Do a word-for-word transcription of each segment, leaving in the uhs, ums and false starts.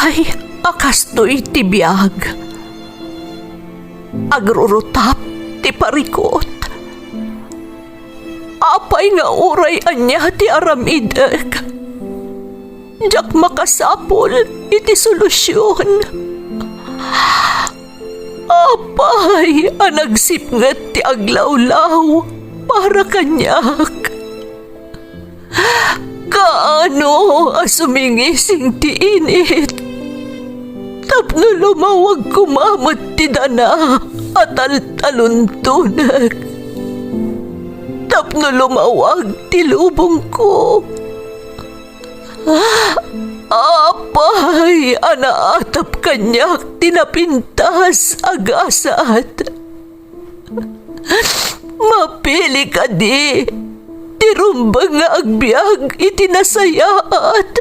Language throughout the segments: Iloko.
Ay, a kastoy ti biag. Agrurutap ti parikut. Apay nga uray ania ti aramidek, diak makasapul iti solusion. Apay a nagsipnget ti aglawlaw para kaniak? Kaano a sumingising ti init tapno lumawag koma met ti dana a taltaluntonek, tapno lumawag ti lubongko? Apay a naatap kaniak ti napintas a gasat? Mapili kadi ti rumbeng nga agbiag iti nasayaat,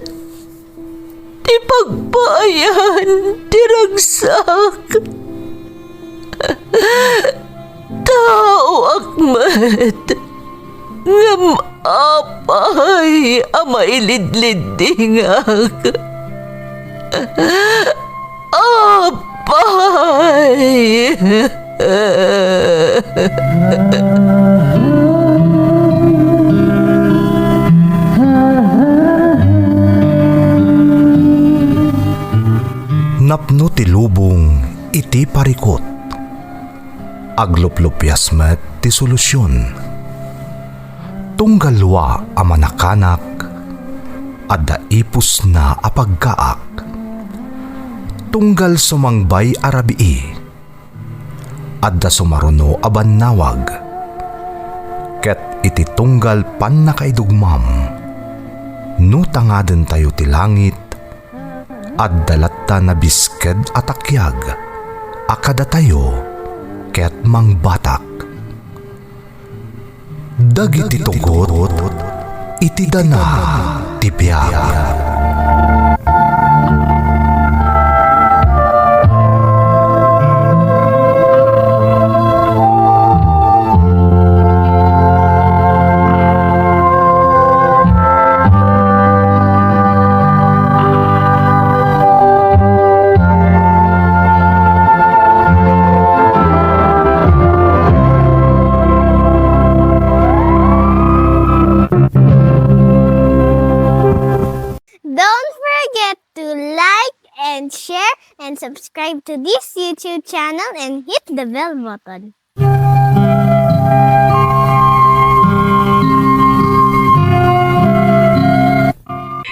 ti pagpaayan ti ragsak? Taoak met, ngem apay a mailidliddingak? Apay! Napno ti lubong iti parikut. Agluplupias met ti solusion. Tunggal lua a manakanak, adda ipusna a pagkaak. Tunggal sumangbay a rabii, adda sumaruno a bannawag. Ket iti tunggal pannakaidugmam, no tangadentayo ti langit, adda latta nabisked a takiag a kadatayo ket mangbatak. Dagiti tugot iti dana ti biag. Don't forget to like and share and subscribe to this YouTube channel and hit the bell button.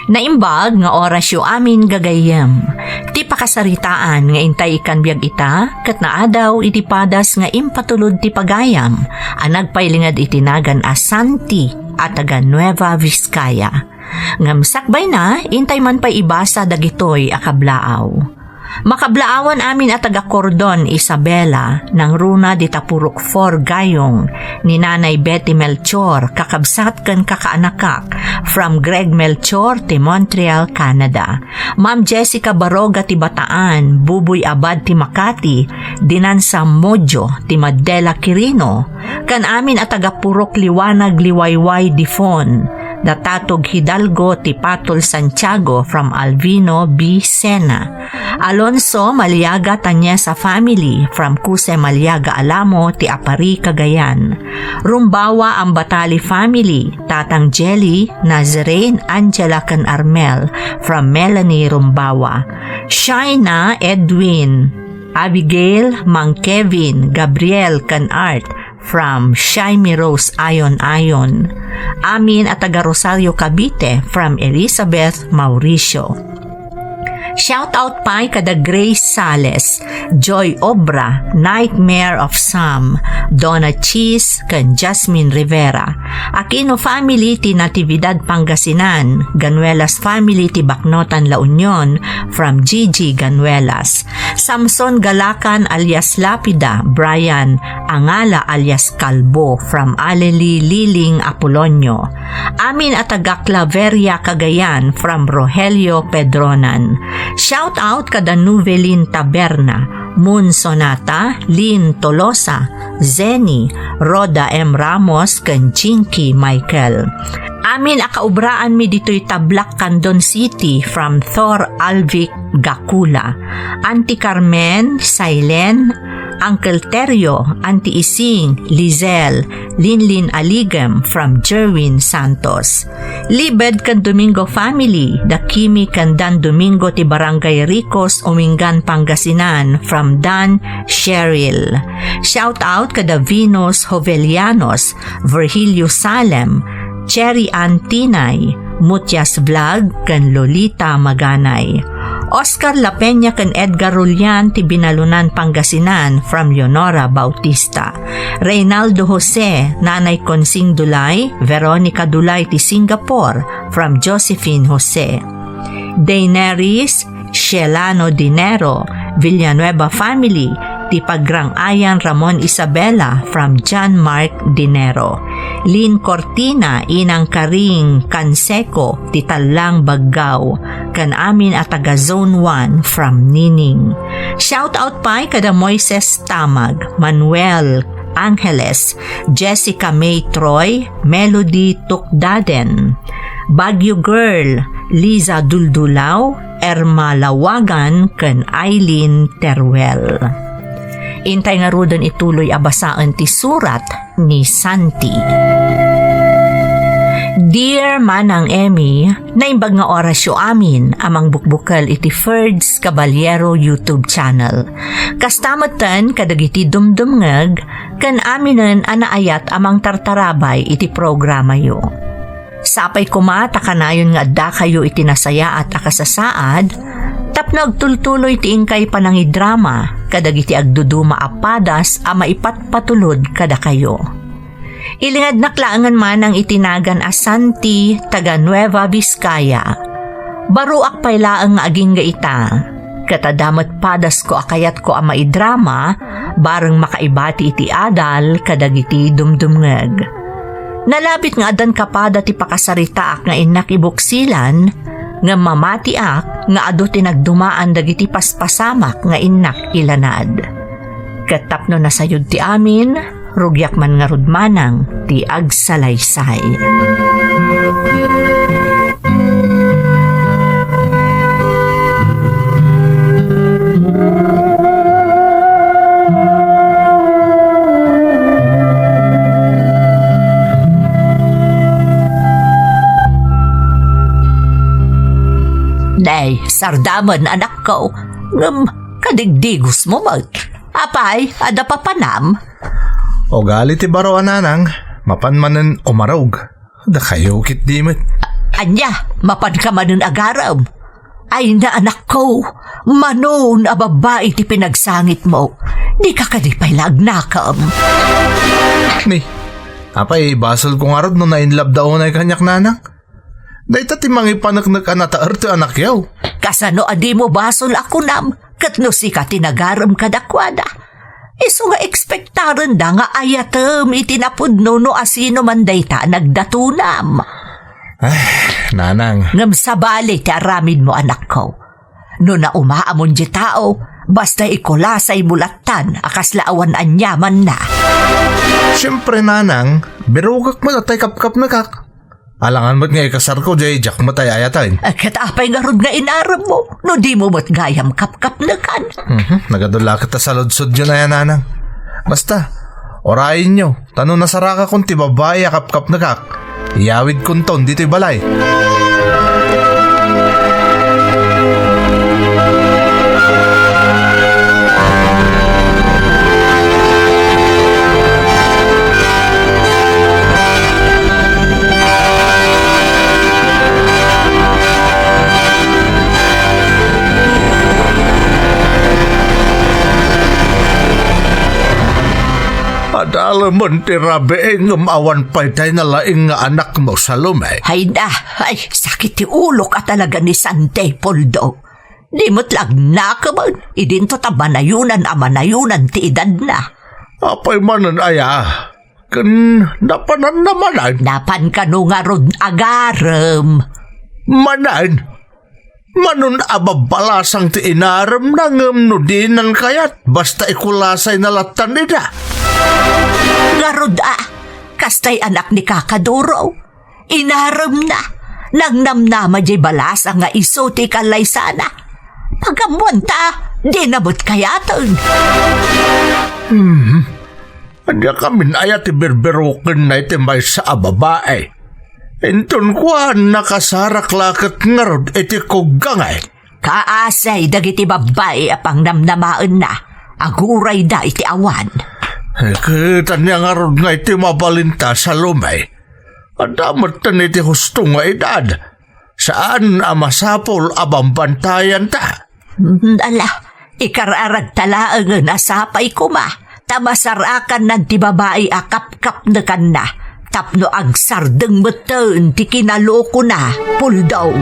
Naimbag nga orasyo amin gagayyem. Ti pakasaritaan nga intay ikkan biag ita, ket naadaw iti padas nga impatulod ti pagayam a nagpailinged iti nagan a Santi a taga Nueva Vizcaya. Ngem sakbayna, intay man pay ibasa dagitoy a kablaaw. Makablaawan amin a taga Cordon, Isabela, nangruna dita purok four gayong ni Nanay Betty Melchor, kakabsat ken kakaanakak, from Greg Melchor ti Montreal, Canada. Ma'am Jessica Baroga ti Bataan, Buboy Abad ti Makati, Dinan Samudio ti Maddela Quirino, ken amin a taga purok Liwanag Liwayway Difon, da Tatog Hidalgo ti Patol Santiago from Alvino B. Sena, Alonso Maliaga Tanyesa family from Kuse Maliaga Alamo ti Apari, Cagayan, Rumbawa Ambatali family, Tatang Jelly, Nazarene, Angela ken Armel from Melanie Rumbawa, Shaina, Edwin, Abigail, Mang Kevin, Gabriel, ken Art from Shymi Rose Ayon Ayon. Amin a taga Rosario, Cavite from Elizabeth Mauricio. Shout out pay kada Grace Sales, Joy Obra, Nightmare of Sam, Donna Cheese, ken Jasmine Rivera. Aquino family ti Natividad, Pangasinan, Ganuelas family ti Baknotan, La Union, from Gigi Ganuelas. Samson Galacan alias Lapida, Brian Angala alias Kalbo from Aleli Liling, Apolonio. Amin a taga Claveria, Cagayan from Rogelio Pedronan. Shout out kada Nuvelin Taberna, Moon Sonata, Lynn Tolosa, Zenny, Rhoda M Ramos, ken Jinky Michael. Amin a kaubraanmi ditoy Tablac, Candon City, from Thor Alvic Gakula, Auntie Carmen, Sailen, Uncle Terio, Auntie Ising, Lizelle, Linlin Aligem, from Jerwin Santos. Libed ken Domingo family, da Kimi ken Dan Domingo ti Barangay Ricos, Umingan, Pangasinan, from Dan, Cheryl. Shout out kada Venus Jovellanos, Virgilio Salem, Cherry Ann Tinay, Mutias Vlog, ken Lolita Maganay. Oscar La Peña ken Edgar Rulian ti Binalunan, Pangasinan, from Leonora Bautista. Reynaldo Jose, Nanay Consing Dulay, Veronica Dulay ti Singapore, from Josephine Jose. Daenerys Shelano Dinero, Villanueva family, ti Pagrang-ayan Ramon Isabela, from John Mark Dinero. Lynn Cortina, Inang Karing Canseco, ti Tallang Baggao, ken amin a taga Zone one, from Nining. Shout out pay kada Moises Tamag, Manuel Angeles, Jessica May Troy, Melody Tukdaden, Baguio Girl, Liza Duldulao, Erma Lawagan, ken Aileen Teruel. Intay ngaruden ituloy a basaen ti surat ni Santi. Dear Manang Emmy, naimbag nga orasyo amin a mangbukbukel iti Ferds Caballero YouTube channel. Kasta metten kadagiti dumdumngeg ken aminen a naayat a mangtartarabay iti programayo. Sapay koma ta kanayon nga addakayo iti nasayaat a kasasaad tapno agtultuloy ti inkay panangidrama kadagiti agduduma a padas a maipatpatulod kadakayo. Ilingadnak laengen manang iti nagan a Santi, taga Nueva Vizcaya. Baruak pay laeng nga agingga ita. Ket adda met padasko a kayatko a maidrama, bareng makaibati iti adal kadagiti dumdumngeg. Nalabit nga addan kapada ti pakasaritaak nga innak ibuksilan, ngem mamatiak nga adu ti nagdumaan dagiti paspasamak nga innak ilanad. Ket tapno nasayod ti amin, rugiak man ngarud manang ti agsalaysay. Nay, sardamen, anakko. Ngem, kadigdigosmo met. Apay, adda papanam? Ugali ti baro a nanang, mapan manen umarog. Dakayo ketdi met. Ania, mapanka manen agarem? Ay, anakko, manon a babbai ti pinagsangitmo. Dika kadi pay la agnakem. Ni, apay, basolko ngarud no nainlabda unay kaniak, nanang? Dayta ti mangipaneknek a nataer ti anakyo. Kasano a dimo basol a kunam? Ket no sika ti nagarem kadakuada, isu nga ekspektarenda nga ayatem iti napudno no asino man dayta a nagdatonam. Ay, nanang. Ngem sabali ti aramidmo, anakko. No naumaamon diay tao, basta ikulasaymo lattan a kasla awan aniamanna. Siempre, nanang, birokek met a tay kapkapnekak. Alangan met nga ikasarko, diay diak met ay-ayaten. Eh, ket apay ngarud nga inaremmo, no dimo met gayam kapkapnekan? Mhm, nagadu la ket a saludsodyo aya, nanang. Basta, urayenyo, ta no nasarakakon ti babbai a kapkapnekak, iyawidkonton ditoy balay. Adalemen ti rabii ngem awan pay tay nalaing nga anakmo, Salome. Ay na, ay, sakit ti ulok a talaga ni Sante, Poldo. Di met la agnakemen, idinto ta manayonan a manayonan ti edadna. Apay manen aya? Ken napananna manen? Napan kano ngarud agarem? Manen? Manon a babbalasang ti inaremna ngem no dinan kayat, basta ikulasayna lattan ida. Ngarud a, kastay anak ni Kaka Duro. Inaremna, nangnamnama diay balasang nga isu ti kallaysana. Pag-ammoanta, dina met kayaten. Hmm. Ania kamin aya ti birbirukenna iti maysa a babai? Inton kuan, nakasarak la ket ngarud iti kugga ngay. Kaasay dagiti babbai a pangnamnamaenna, agurayda iti awan. Eh, ket ania ngarud ngay ti mabalinta, Salome? Adda metten iti husto nga edad. Saan a masapul a bambantayanta. Hmm, ala, ikararagta laengen a sapay koma, ta masarakannan ti babai a kapkapnekanna, tapno agsardeng metten ti kinalokona, Puldaw.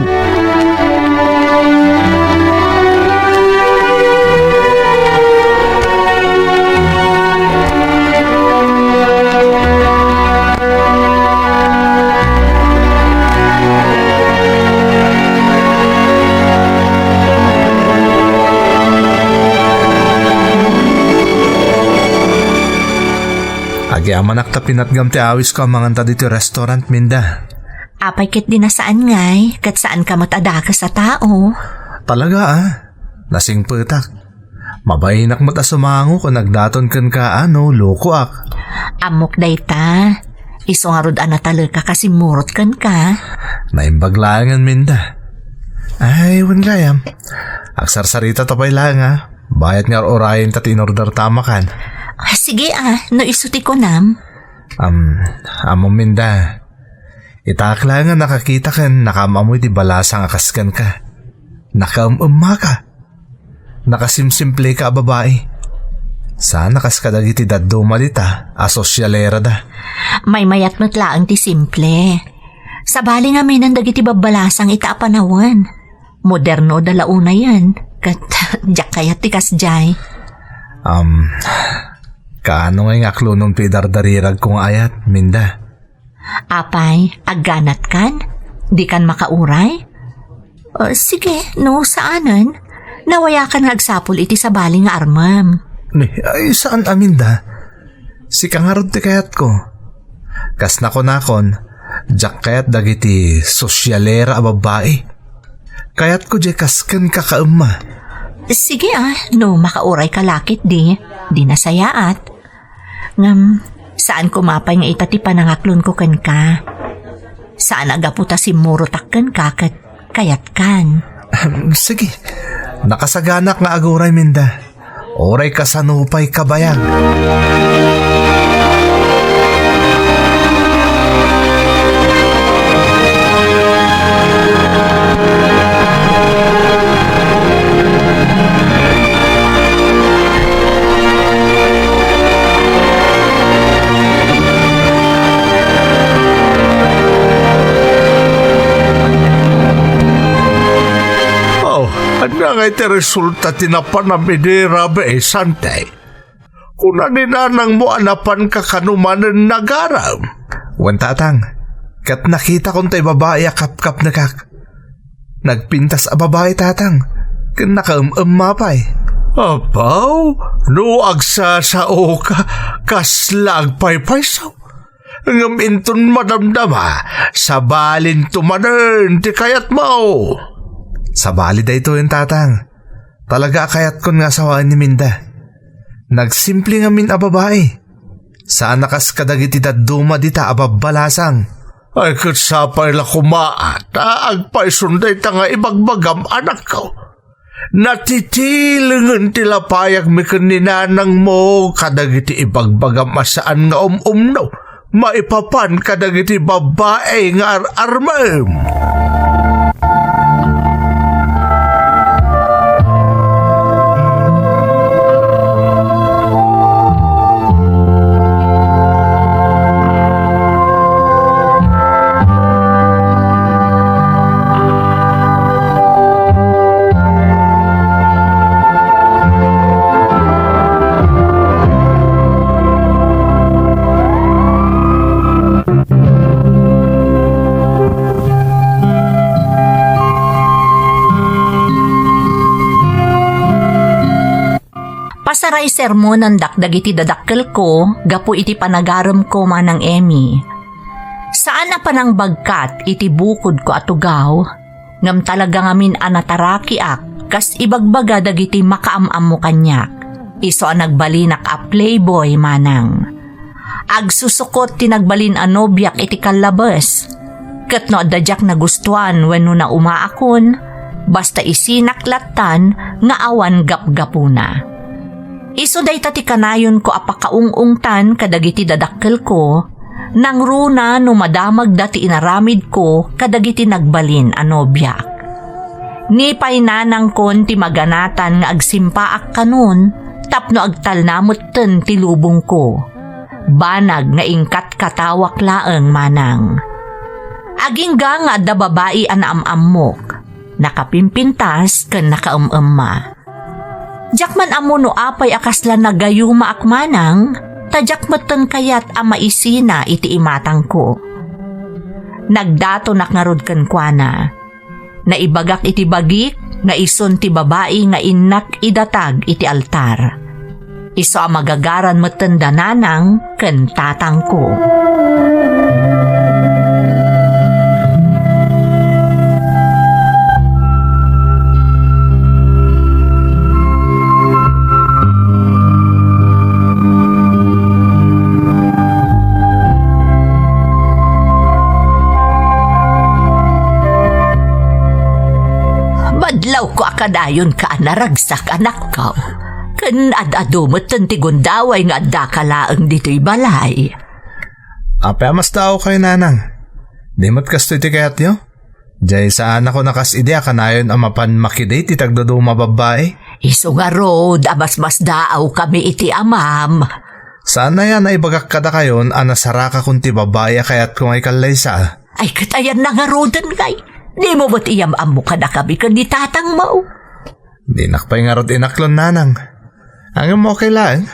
Agyamanak ta pinatgam ti awisko a manganta ditoy restaurant, Minda. Apay ket dina saan ngay, ket saanka met a dakes a tao. Talaga, a? Nasingpetak. Mabainak met a sumango ken agdaton kenka a no lokoak. Ammok dayta. Isu ngarud a natalekak a simmurot kenka. Naimbag laengen, Minda. Ay, wen gayam. Agsarsarita ta pay laeng, a. Bayat nga ur-urayenta ti inorderta a makan. Ah, sige, a, no isu ti kunam. Am, ammom, Minda. Itaak laeng a nakakita ken nakaam-ammo iti balasang a kas kenka. Nakaem-emmaka. Nakasimsimpleka a babai. Saan a kas kadagiti dadduma dita a sosialerada. Maymayat met laeng ti simple. Sabali ngaminen dagiti babbalasang ita a panawen. Modernoda la unayen, ket diak kayat ti kasdiay. Am, kaano ngay nga aklonom ti idardariragko nga ayat, Minda? Apay, agganatkan? Dikan makauray? Ah, sige, no saanen, nawayakan nga agsapul iti sabali nga armem. Ni, ay, saan a, Minda? Sika ngarud ti kayatko. Kas nakunakon, diak kayat dagiti sosialera a babbai. Kayatko diay kas kenka kaemma. Sige a, no makaurayka la ketdi, di nasayaat. Ngem, saan koma pay nga ita ti panangaklonko kenka. Saan a gapu ta simmurotak kenka ket kayatkan. Ahem, sige. Nakasaganak nga aguray, Minda. Uray kasano pay kabayag. Oh, ania ngay ti resulta ti napanam idi rabii, Sante? Kuna ni nanangmo a napanka kano manen nga agarem. Wen, tatang, ket nakitakon tay babai a kapkapnekak. Nagpintas a babai, tatang, ken nakaem-emma pay. Abaw, no agsasaoka, kasla agpaypayso. Ngem inton madamdama, sabalinto manen ti kayatmo. Sabali daytoyen, tatang. Talaga a kayatkon nga asawaen ni Minda. Nagsimple ngamin a babai. Saan a kas kadagiti dadduma dita a babbalasang. Ay, ket sapay la koma, ta agpayson dayta nga ibagbagam, anakko. Natitilengen ti lapayagmi ken ni nanangmo kadagiti ibagbagam a saan nga um-umno maipapan kadagiti babbai nga ar-armem. Ay sermonandak dagiti dadakkelko gapu iti panagaremko, Manang Emmy. Saan a panangbagkat iti bukodko a tugaw, ngem talaga ngamin a natarakiak kas ibagbaga dagiti makaam-ammo kaniak. Isu a nagbalinak a playboy, Manang. Agsusukot ti nagbalin a nobiak iti kallabes. Ket no adda diak nagustuan wenno naumaakon, basta isinak lattan nga awan gapgapuna. Isu dayta ti kanayonko a pakaung-ungtan kadagiti dadakkelko, nangruna no madamagda ti inaramidko kadagiti nagbalin a nobiak. Ni pay nanangkon ti maganatan nga agsimpaak kanon tapno agtalna metten ti lubongko. Banag nga ingkatkatawak laeng, Manang. Agingga nga adda babai a naam-ammok, nakapimpintas ken nakaem-emma. Diak man ammo no apay a kasla nagayumaak, Manang, ta diak metten kayat a maisina iti imatangko. Nagdatonak ngarud kenkuana. Naibagak iti bagik nga isun ti babai nga innak idatag iti altar. Isu a magagaran metten da nanang ken tatangko. Badlawko a kadayonka a naragsak, anakko. Ken ad-adu metten ti gundaway nga addaka laeng ditoy balay. Apay a masdaawkayo, nanang? Di met kastoy ti kayatyo? Diay saanakon a kas idi a kanayon a mapan makidate iti agduduma a babbai? Isu ngarud a masmasdaawkami iti amam. Saan aya a naibagak kadakayon a nasarakakon ti babbai a kayatko nga ikallaysa? Ay, ket ayanna ngaruden ngay. Dimo met iyam-ammo kadakami ken ni tatangmo? Dinak pay ngarud inaklon, nanang. Ngem okay laeng.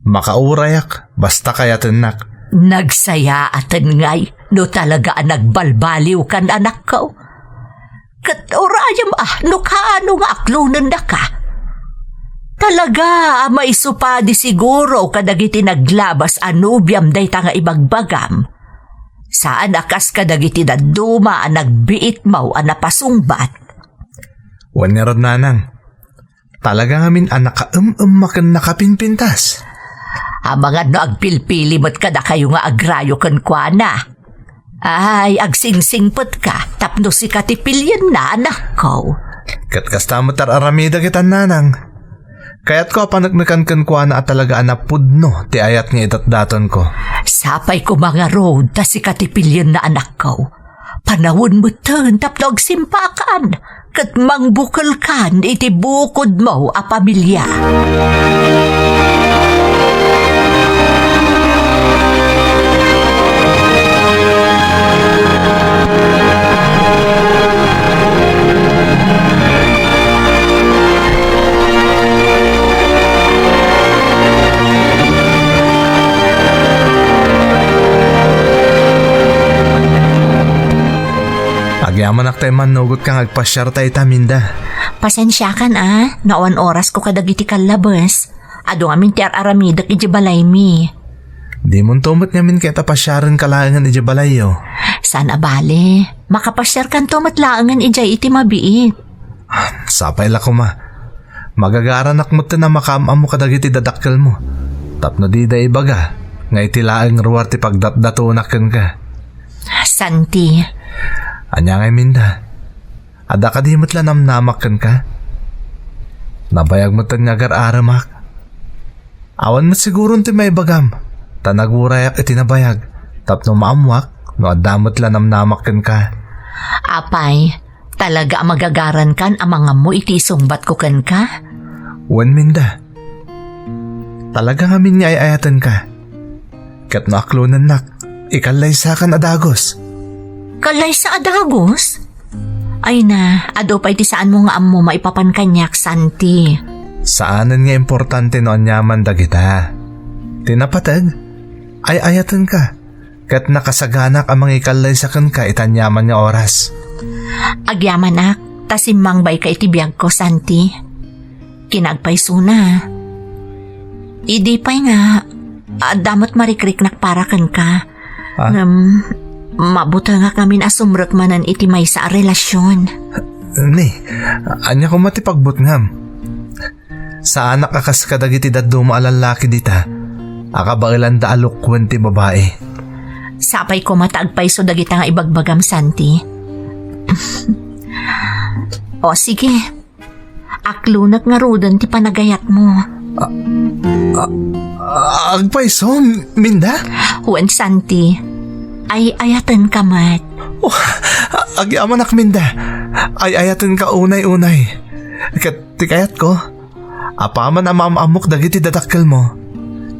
Makaurayak, basta kayatennak. Nagsayaaten ngay no talaga a nagbalbaliwkan, anakko. Ket urayem a no kaano nga aklonendaka. Talaga a maisupadi siguro kadagiti naglabas a nobiam dayta nga ibagbagam. Saan a kas kadagiti dadduma a nagbiitmo a napasungbat. Wen ngarud, nanang. Talaga ngamin a nakaem-emma ken nakapinpintas. Amangan no agpilpili met kadakayo nga agrayo kenkuana. Ay, agsingsingpetka tapno sika ti pilienna, anakko. Ket kasta met ar-aramidek itan, nanang. Kayatko a paneknekan kenkuana a talaga a napudno ti ayat nga idatdatonko. Sapay koma ngarud ta sika ti pilienna, anakko. Panawen metten tapno agsimpakan ket mangbukelkan iti bukodmo a pamilia. Agyamanak ta immannugotka nga agpasiarta ita, Minda. Pasensiakan a, no awan orasko kadagiti kallabes. Adu ngamin ti ar-aramidek idiay balaymi. Dimonto met ngamin ket a pasiarenka laengen idiay balayyo. Saan a bale, makapasiarkanto met laengen idiay iti mabiit. Sapay la koma. Magagaranak metten a makaam-ammo kadagiti dadakkelmo. Tapno dida ibaga nga iti laeng ruar ti pagdatdatonak kenka. Santi. Ania ngay, Minda? Adda kadi met la namnamak kenka? Nabayag metten nga agar-aremak. Awan met siguron ti maibagam, ta nagurayak iti nabayag, tapno maammuak no adda met la namnamak kenka. Apay, talaga a magagarankan a mangammo iti isungbatko kenka? Wen, Minda. Talaga ngamin nga ay-ayatenka. Ket no aklonennak, ikallaysakan a dagus. Kallaysa a dagus? Ay na, adu pay ti saanmo nga ammo maipapan kaniak, Santi. Saanen nga importante no aniaman dagita. Ti napateg, ay-ayatenka, ket nakasaganak a mangikallaysa kenka iti aniaman nga oras. Agyamanak, ta simmangbayka iti biagko, Santi. Kinagpaysona. Idi pay nga, adda met marikriknak para kenka. Ah? Ngem, mabutengak ngamin a sumrek manen iti maysa a relasion. Ni, ania koma ti pagbutngam? Saanak a kas kadagiti dadduma a lallaki dita, a kabaelanda a lukwen ti babai. Sapay koma ta agpayso dagita nga ibagbagam, Santi. O, sige. Aklonek ngaruden ti panagayatmo. Ah, agpayso, Minda? Wen, Santi. Ay-ayatenka met. Oh, agyamanak, Minda. Ay-ayatenka unay-unay. Ket ti kayatko, apaman a maam-ammok dagiti dadakkelmo,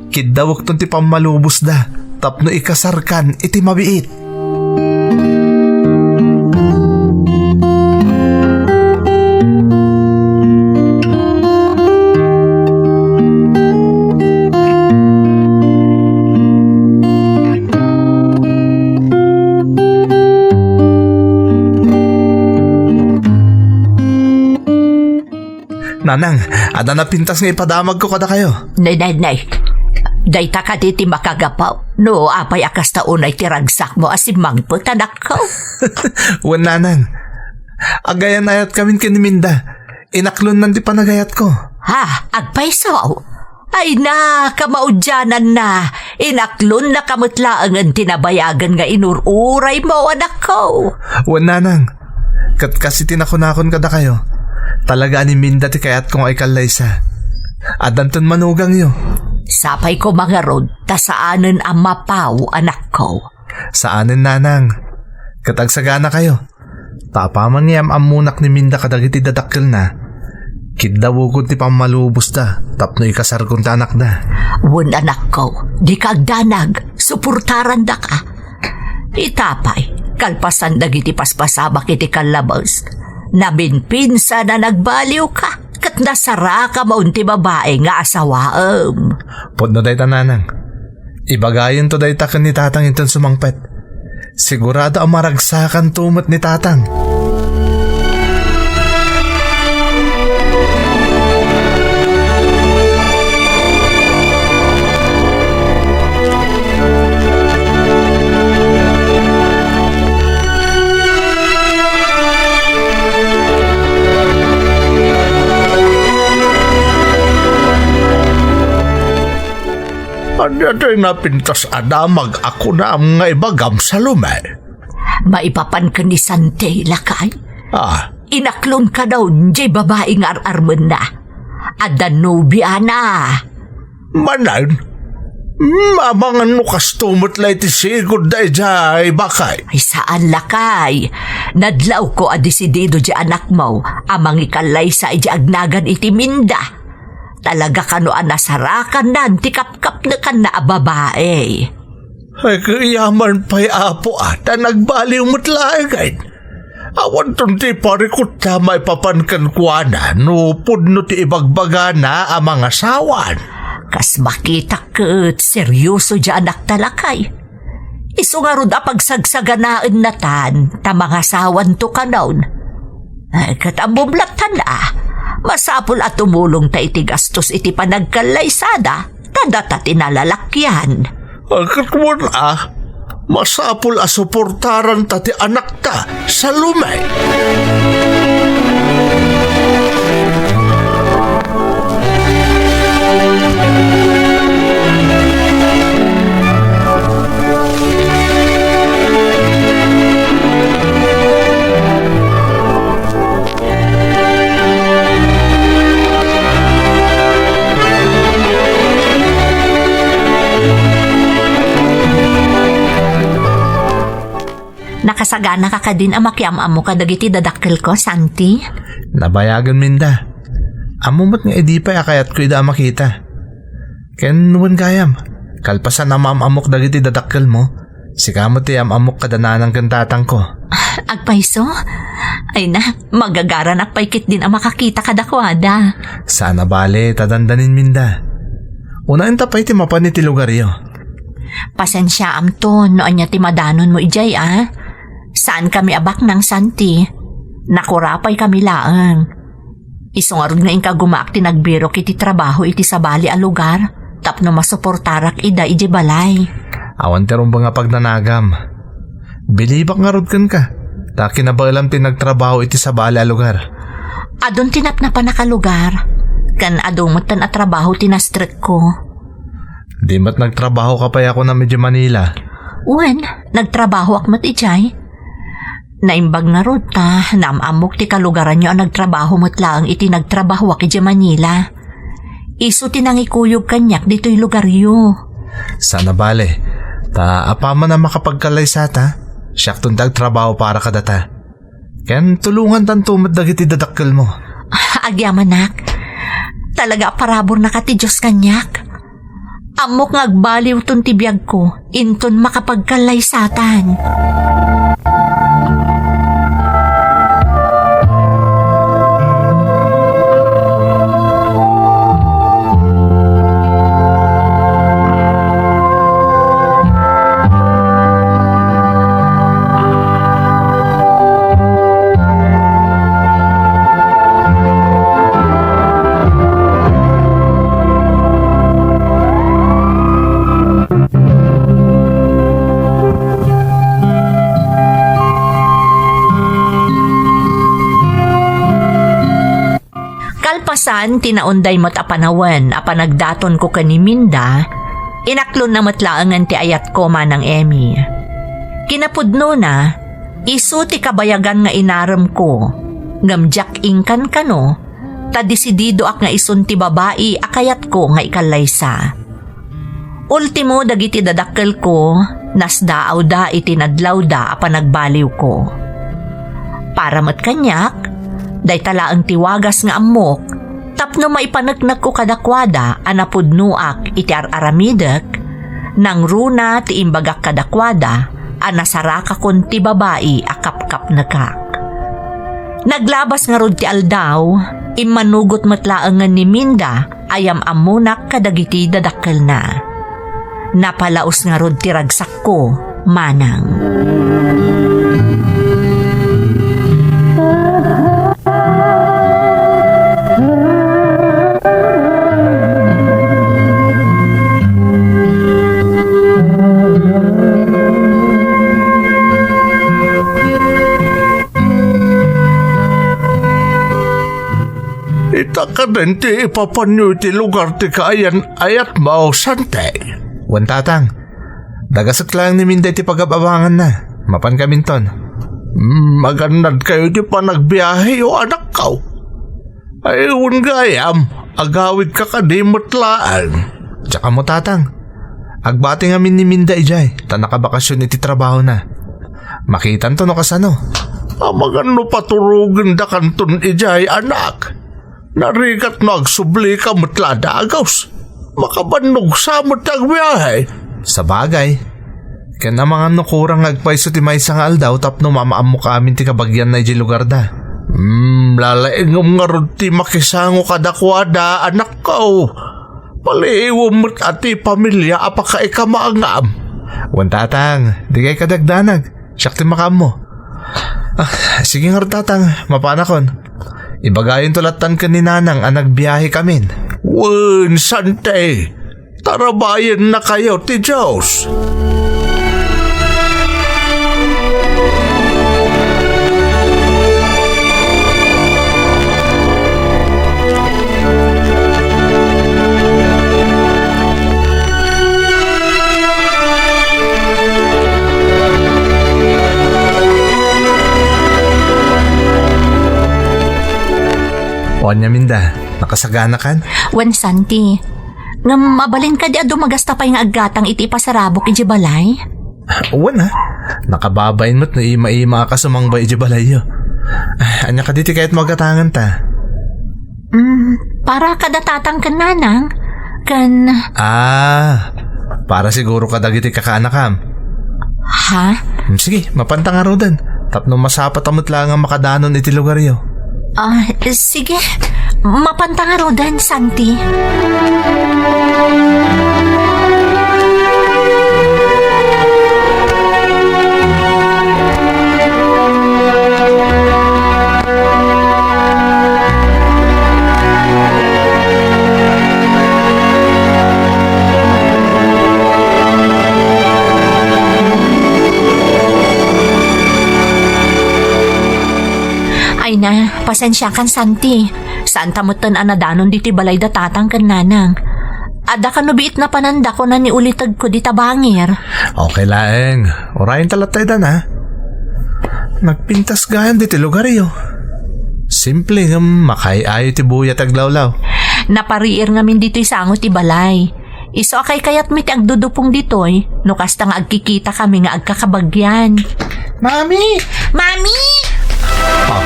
kiddawekton ti pammalubosda tapno ikasarkan iti mabiit. Nanang, adda napintas nga ipadamagko kadakayo. Nay, nay, nay. Dayta kadi ti makagapu? No apay a kasta unay ti ragsakmo a simmangpet, anakko? Wen, nanang. Agayan-ayatkamin ken ni Minda. Inaklonnan ti panagayatko. Ha? Agpayso? Ay na, kamaudiananna. Inaklonnaka met laengen ti nabayagen nga inur-uraymo, anakko. Wen, nanang. Ket kas iti nakunakon kadakayo, talaga a ni Minda ti kayatko nga ikallaysa. Addanton manugangyo. Sapay koma ngarud, ta saanen a mapaw, anakko. Saanen, nanang. Ket agsaganakayo. Ta apaman nga am-ammonak ni Minda kadagiti dadakkelna, kiddawekon ti pammalubosda tapno ikasarkon ti anakda. Wen, anakko, dika agdanag, suportarandaka. Ita pay, kalpasan dagiti paspasabak iti kallabes, nabinpinsan a nagbaliwka, ket nasarakam ti babai nga asawaem. Pudno dayta, nanang. Ibagayonto dayta ken ni tatang inton sumangpet. Sigurado a maragsakanto met ni tatang. Ania ti napintas a damag a kunam nga ibagam, Salome? Maipapan ken ni Santi, lakay. Ah. Inaklon kano diay babai nga ar-armenna. Adda nobiana. Manen? Amangan no kasto met la iti sigud daydiay, baket. Ay, saan, lakay. Nadlawko a desidido diay anakmo a mangikallaysa idiay agnagan iti Minda. Talaga kano a nasarakannan ti kapkapnekanna a babai. Ay, yaman pay, Apo, a, ta nagbaliw met laengen. Awanton ti parikut ta maipapan kenkuana no pudno ti ibagbagana a mangasawan. Kas makitak ket serioso diay anakta, lakay. Isu ngarud a pagsagsaganaennatan ta mangasawanto kanon. Ay, ket ammom lattan a, masapul a tumulongta iti gastos iti panagkallaysada, ta data ti nalalakian. Ay, ket wen a, masapul a suportaranta ti anakta, Salome. Nakasaganaka kadin a makiam-ammo kadagiti dadakkelko, Santi? Nabayagen, Minda. Ammom met nga idi pay a kayatko ida a makita. Ken wen gayam, kalpasan a maam-ammok dagiti dadakkelmo, sika met ti am-ammok kada nanang ken tatangko. Agpayso? Ay na, magagaranak pay ketdin a makakita kadakuada. Saan a bale, ta dandanin, Minda. Unaenta pay ti mapan iti lugaryo. Pasensiaam ton no ania ti madanonmo idiay a. Saankami a baknang, Santi. Nakurapaykami laeng. Isu ngarud nga inkagumaak ti nagbirok iti trabaho iti sabali a lugar. tapno masuportarak ida idiay balay. Awan ti rumbeng a pagnanagam. Bilibak ngarud kenka, ta kinabaelam ti nagtrabaho iti sabali a lugar. Adun ti napnapanak a lugar, ken adu metten a trabaho ti nastrekko. Di met nagtrabaho ka pay a kunam idiay Manila? Wen, nagtrabahoak met idiay. Naimbag ngarud ta naam-ammok ti kalugaranyo a nagtrabaho met laeng iti nagtrabahoak idiay Manila. Isu ti nangikuyog kaniak ditoy lugaryo. Saan a bale, ta apaman a makapagkallaysata, siakton ti agtrabaho para kadata. Ken tulongantanto met dagiti dadakkelmo. Agyamanak, talaga a paraburna ka ti Dios kaniak. Ammok nga agbaliwton ti biagko inton makapagkallaysatan. Kalpasan ti naunday met a panawen a panagdatonko ken ni Minda, inaklonna met laengen ti ayatko, Manang Emmy. Kinapudnona, isu ti kabayagan nga inaremko, ngem diak inkankano, ta desididoak nga isun ti babai a kayatko nga ikallaysa. Ultimo dagiti dadakkelko, nasdaawda iti nadlawda a panagbaliwko. Para met kaniak, dayta laeng ti wagas nga ammok tapno maipaneknekko kadakuada a napudnoak iti ar-aramidek, nangruna ti imbagak kadakuada a nasarakakon ti babai a kapkapnekak. Naglabas ngarud ti aldaw, immanugot met laengen ni Minda a yam-ammonak kadagiti dadakkelna. Napalaus ngarud ti ragsakko, Manang. Ita kaden ti ipapanyo iti lugar ti kaayan-ayatmo, Santi? Wen, Tatang. Dagasek laeng ni Minda iti pagab-abanganna. Mapankaminton. Mm, magannadkayo iti panagbiaheyo, anakko. Ay, wen gayam, agawidka kadi met laeng. Diak ammo, Tatang. Agbati ngamin ni Minda idiay, ta nakabakasyon iti trabahona. Makitanto no kasano. Amangan no paturogendakanton idiay, anak. Narigat no agsublika met la a dagus. Makabannog sa met ti agbiahe. Sabagay. Ken amangan no kurang nga agpayso ti maysa nga aldaw tapno maam-ammok amin ti kabagianna idiay lugarda. Hmm, lalaingem ngarud ti makisango kadakuada, anakko. Paliiwem met a ti pamilia a pakaikamaangam. Wen, Tatang, dikay kadagdanag. Siak ti makaammo. Ah, sige ngarud, Tatang, mapanakon. Ibagayonto lattan ken ni Nanang a nagbiahekamin. Wen, Santi, tarabayennakayo ti Dios. O ania, Minda, nakasaganakan? Wen, Santi. Ngem mabalin kadi a dumagasta pay nga aggatang iti ipasarabok idiay balay? Wen, a. Nakababain met no ima-ima a kasamangbay idiay balayyo. Ania kadi ti kayatmo a gatanganta? Mm, para kada Tatang ken Nanang, ken Ah, para siguro kadagiti kakaanakam. Ha? Mm, sige, mapanta ngaruden. Tapno masapata met laeng a makadanon iti lugaryo. Ah, sige. Mapanta ngaruden, Santi. Ay na, pasensiakan, Santi. Saanta metten a nadanon ditoy balay da tatang ken nanang. Adda kano biit napananda, kuna ni ulitegko dita bangir. Okay laeng. Urayen ta latta idan, ha? Nagpintas gayam ditoy lugaryo. Simple ngem makaay-ayo ti buya ti aglawlaw. Napariir ngamin ditoy sango ti balay. Isu a kaykayatmi ti agdudupong ditoy, no kasta nga agkikitakami nga agkakabagyan. Mami! Mami! Ah.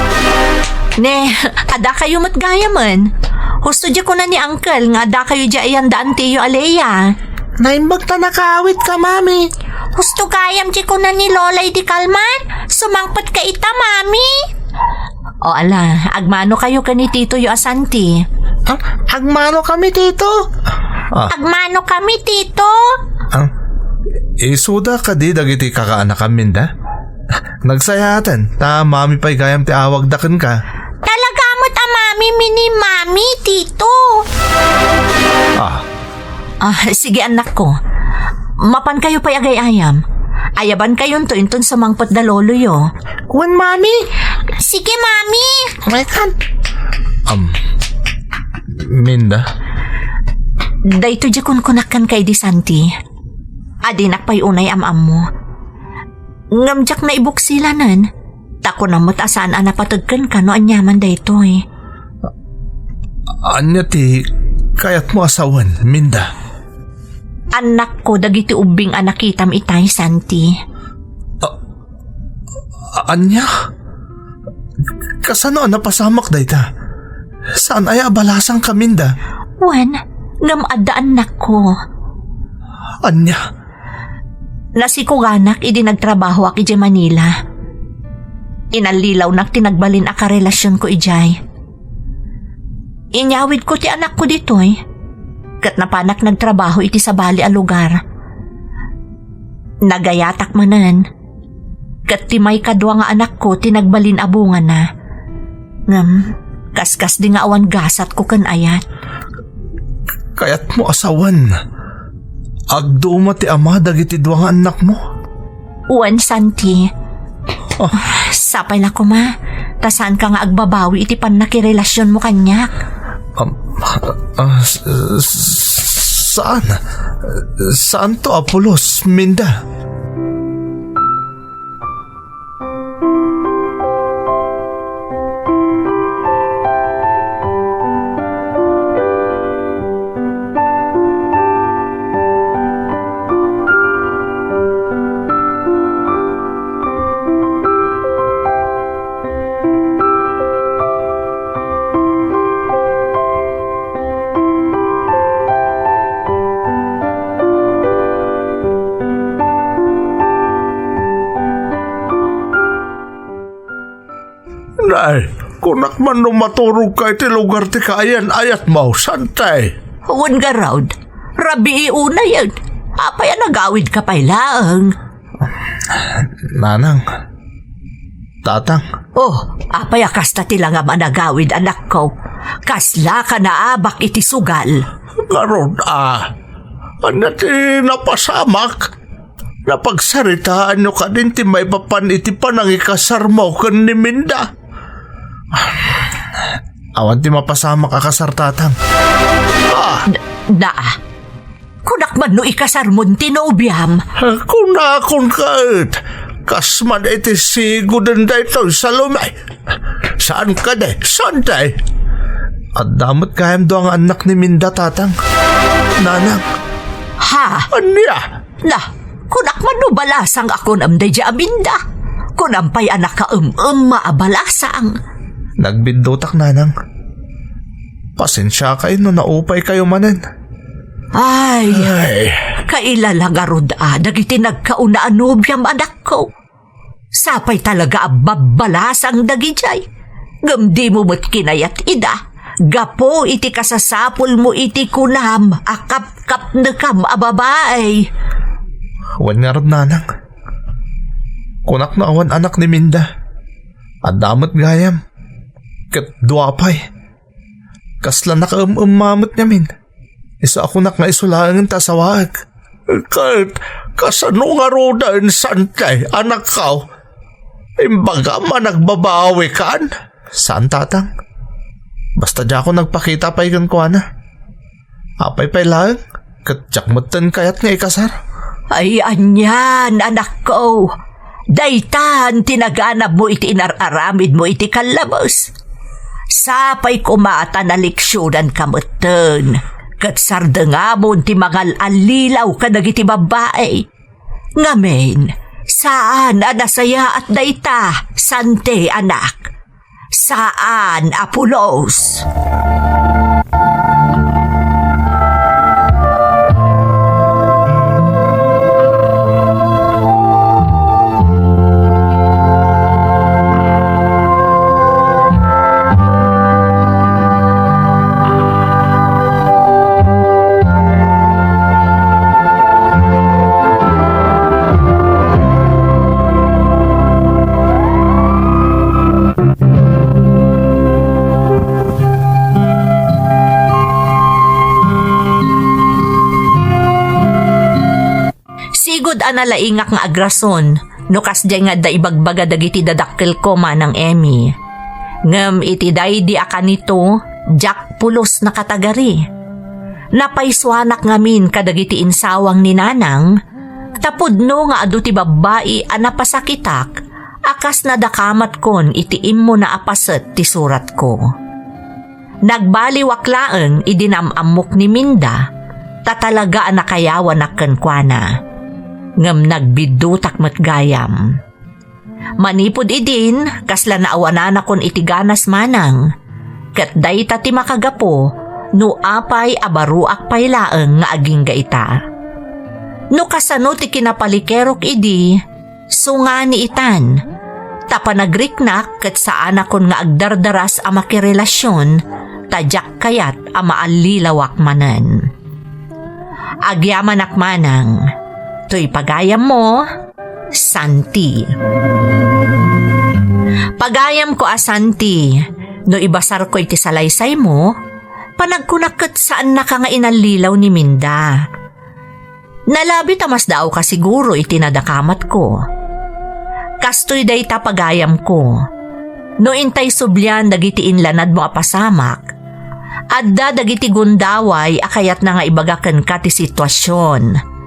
Ne, adda kayo met gayamen. Husto di kuna ni Uncle nga adda kayo di ayan daan tiyo a Lea. Naimbag ta nakaawit ka, Mami. Husto gayam di kuna ni Lola idi kalman. Sumangpet ka ita, Mami. O ala, agmano kayo ken ni Tito yo a Santi. Ah, agmano kami, Tito. Ah. Agmano kami, Tito. Ah, isuda kadi dagiti kakaanakan, Minda? Nagsayaaten, ta mami pay gayam ti awagda kenka. Talaga met a mami, mini mami, Tito. Ah, Ah, sige, annakko. Mapan kayo pay agay-ayam. Ayaban kayonto inton sumangpet da loloyo. Wen, Mami. Sige, Mami. Mekan. Um, Minda? Daytoy di kunkunak kenka idi Santi. Adinak pay unay am-ammo. Ngem diak naibuksilanen, ta kunam met a saan a napateg kenka no aniaman daytoy. Ania ti kayatmo a sawen, Minda? Annakko dagiti ubbing a nakitam itay, Santi. A-, ania? Kasano a napasamak dayta? Saan aya a balasangka, Minda? Wen, ngem adda annakko. Ania? Nasikuganak idi nagtrabahoak idiay Manila. Inallilawnak ti nagbalin a karelasionko idiay. Inyawidko ti anakko ditoy, ket napanak nagtrabaho iti sabali a lugar. Nagayatak manen, ket ti maikadua nga anakko ti nagbalin a bungana. Ngem, kaskasdi nga awan gasatko ken ayat. Kayatmo a sawen, agduma ti ama dagiti dua nga annakmo? Wen, Santi. Ah. Sapay la koma, ta saanka nga agbabawi iti pannakirelasionmo kaniak. Um, ah, s-, s-, saan? Saanto a pulos, Minda? Nay, kunak man no maturogka iti lugar ti kaayan-ayatmo, Santay. Wen garud, rabii unayen. Apay a nagawidka pay laeng? Nanang, Tatang. Oh, apay a kasta ti langam a nagawid, anakko? Kaslaka naabak iti sugal? Ngarud a, ania ti napasamak? Napagsaritaanyo kadin ti maipapan iti panangikasarmo ken ni Minda? Awan ti mapasamak a kasar, Tatang. Ah! Da, da. Kunak man no ikasarmon ti nobiam. Kunakon ket, kas man iti sigoden daytoy, Salome. Saan kadi, Santay? Adda met gayam dua nga annak ni Minda, Tatang. Nanang. Ha? Ania? Na, kunak man no balasang a kunam daydi a Minda. Kunam pay a nakaem-emma a balasang. Nagbiddutak, Nanang. Pasensiakay no naupaykayo manen. Ay, Ay. Kailala ngarud a dagiti nagkauna a nobiam, anakko. Sapay talaga a babbalasang dagidiay. Ngem dimo met kinayat ida, gapu iti kasasapulmo iti kunam a kapkapnekam a babai. Wen ngarud, Nanang. Kunak no awan anak ni Minda. Adda met gayam. Ket dua pay. Kasla nakaem-emma met ngamin. Isu a kunak nga isu laengen ta asawaek. Ket kasano ngaruden, Santay, anakko? Imbagam a nagbabawikan? Saan, Tatang. Basta diakon nagpakita pay kenkuana. Apay pay laeng, ket diak metten kayat nga ikasar. Ay, anian, anakko. Daytan ti naganabmo iti inar-aramidmo iti kallabes. Sapay koma ta naleksionanka metten, ket sardengamon ti mangal-allilaw kadagiti babbai. Ngamin, saan a nasayaat dayta, Santi, anak. Saan a pulos. Sigud a nalaingak nga agrason no kasdiay nga adda ibagbaga dagiti dadakkelko, Manang Emmy. Ngem iti daydi a kanito, diak pulos nakatagari. Napaysuanak ngamin kadagiti insawang ni Nanang, ta pudno nga adu ti babbai a napasakitak a kas nadakamatkon iti immuna a paset ti suratko. Nagbaliwak laeng idi naam-ammok ni Minda, ta talaga a nakayawanak kenkuana. Ngem nagbiddutak met gayam. Manipud idin, kasla naawananakon iti ganas, Manang, ket dayta ti makagapu no apay a baruak pay laeng nga agingga ita. No kasano ti kinapalikerok idi, sungani itan. Ta panagriknak ket saanakon nga agdardaras a makirelasion, ta diak kayat a maallilawak manen. Agyamanak, Manang. Toy pagayammo, Santi. Pagayamko a Santi, no ibasarko iti salaysaymo, panagkunak ket saannaka nga inallilaw ni Minda. Nalabi ta masdaawka siguro iti nadakamatko. Kastoy dayta, pagayamko. No intay sublian dagiti inlanadmo a pasamak, adda dagiti gundaway a kayatna nga ibaga kenka ti situasion.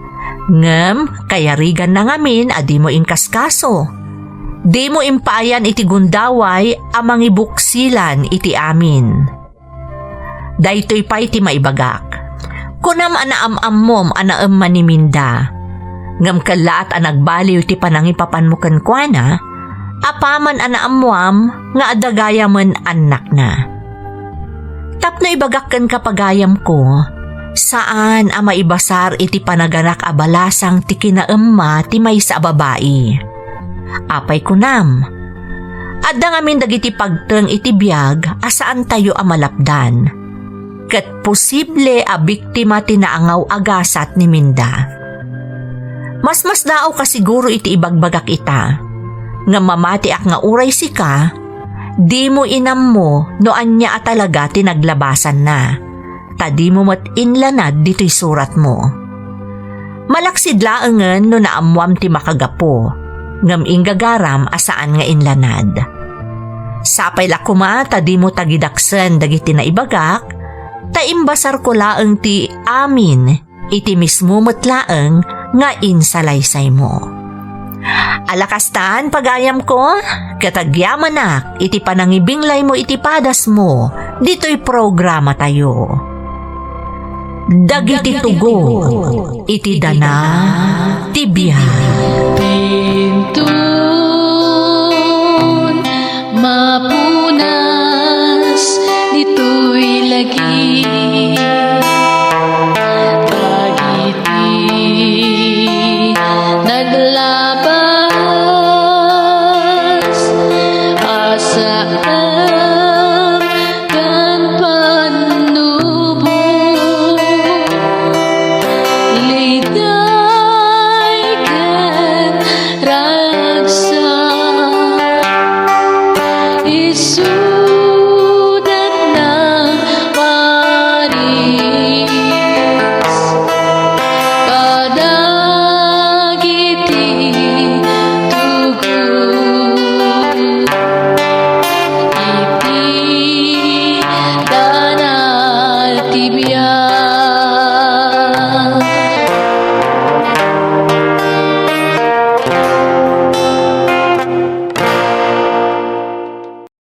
Ngem kayariganna ngamin a dimo inkaskaso. Dimo impaayan iti gundaway a mangibuksilan iti amin. Daytoy pay ti maibagak. Kunam a naam-ammom a naemma ni Minda. Ngem kellaat a nagbaliw ti panangipapanmo kenkuana, apaman a naammuam nga adda gayamen annakna. Tapno ibagak kenka, pagayamko, saan a maibasar iti panaganak a balasang ti kinaemma ti maysa a babai. Apay kunam? Adda ngamin dagiti pagteng iti biag a saantayo a malapdan. Ket posible a biktima ti naangaw a gasat ni Minda. Masmasdaawka siguro iti ibagbagak ita, ngem mamatiak nga uray sika, dimo inammo no ania a talaga ti naglabasanna. Ta dimo met inlanad ditoy suratmo. Malaksid laengen no naammuam ti makagapu, ngem inggagaram a saan nga inlanad. Sapay la koma ta dimo tagidaksen dagiti naibagak, ta imbasarko laeng ti amin iti mismo met laeng nga insalaysaymo. Ala kastan, pagayamko, ket agyamanak iti panangibinglaymo iti padasmo ditoy programatayo. Dagiti tugot iti dana ti biag. Inton mapunas ditoy lagi. Dagiti naglabas a saan ken pannubo, liday ken ragsak, isu